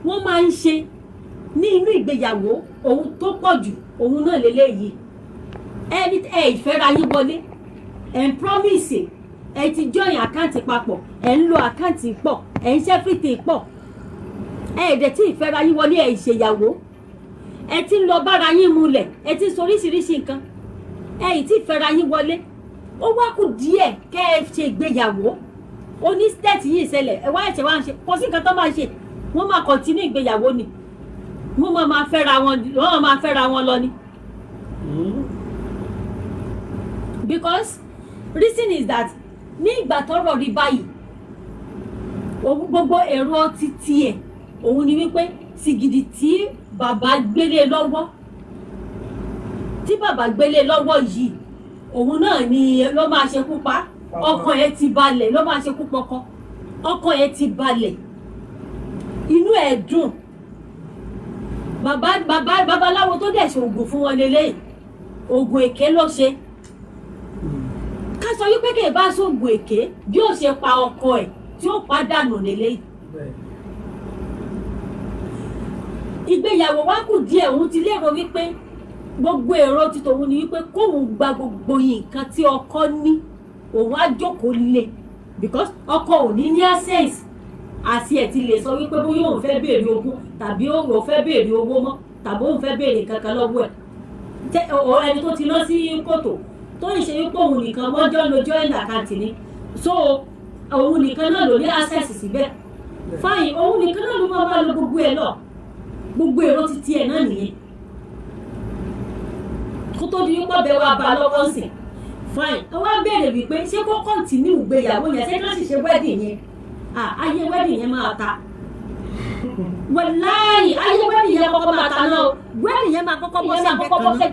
Wọ́n máa ń ṣe ní inú ìgbéyàwó. Òun tó pọ̀ jù, òun náà lélẹ́yìí. Ẹni ẹ ìfẹ́ra yín wọlé, ẹ̀ ń promise, ẹ ti join account papọ̀, ẹ̀ ń lo account pọ̀, ẹ̀ ń ṣe everything pọ̀, ẹ ẹ̀ dẹ̀ tí ìfẹ́ra yín wọlé, ẹ̀ ìṣèyàwó, ẹ ti ń lọ bára yín mulẹ̀, ẹ ti ń sọ oríṣiríṣi nǹkan, ẹ ì tí ìfẹ́ra yín wọlé. Ó wá kù díẹ̀ kẹ́ ẹ ṣe ìgbéyàwó. Oní state yìí ṣẹlẹ̀, ẹ wá ẹ̀ṣẹ̀ wá ń ṣe. Kò sí nǹkan tó máa ṣe, wọ́n máa continue ìgbéyàwó ni. Wọ́n máa fẹ́ra wọn, wọ́n máa fẹ́ra wọn lọ ni, because reason is that ní ìgbà tọ́rọ̀ rí báyìí, òun gbogbo èrò títí ẹ̀, òun ni wípé sìgìdì tí bàbá gbélé lọ́wọ́, tí bàbá gbélé lọ́wọ́ yìí, òun náà ni ló máa ṣekú pa. Ọkàn ẹ̀ ti balẹ̀, ló máa ṣekú pọkọ. Ọkàn ẹ̀ ti balẹ̀, inú ẹ̀ dùn. Bàbá bàbá babaláwo tó dẹ̀ ṣe oògùn fún wọn lélẹ́yìí, oògùn èké ló ṣe. Ká sọ wípé kì í bá sóògùn èké, bí ó ṣe pa ọkọ ẹ̀ tí ó pàdánù lélẹ́yìí. Ìgbéyàwó wa kù díẹ̀, òun ti lérò wípé gbogbo èrò ti tòun ni wípé kóun gba gbogbo nǹkan tí ọkọ ní, òun á jókòó lé, because ọkọ ò ní ní access àti ẹ̀ ti lè sọ wípé bóyá òun fẹ́ béèrè ogún, tàbí òun fẹ́ béèrè owó mọ́, tàbí òun fẹ́ béèrè kankan lọ́wọ́ ẹ̀. Ẹni tó ti lọ sí kòtò tó ń ṣe wípé òun nìkan wọ́n jọ ń lo joint account ni, so òun nìkan náà ló ní access síbẹ̀. Fine, òun nìkan náà ló máa bá lo gbogbo ẹ̀ lọ. Gbogbo èrò títí ẹ̀ náà nìyẹn kó tó di wípé ọbẹ̀ wa bá a lọ́wọ́ sìn. Fine, ẹ wá ń béèrè wípé ṣé kó continue ìgbéyàwó yẹn, ṣé ká sì ṣe wedding yẹn? Ah, ayé wedding yẹn máa ta. Wàláhì, ayé wedding yẹn kọ́kọ́ máa ta náà o. Wedding yẹn máa kọ́kọ́ bọ́ sẹ́gbẹ̀ẹ́ kan náà.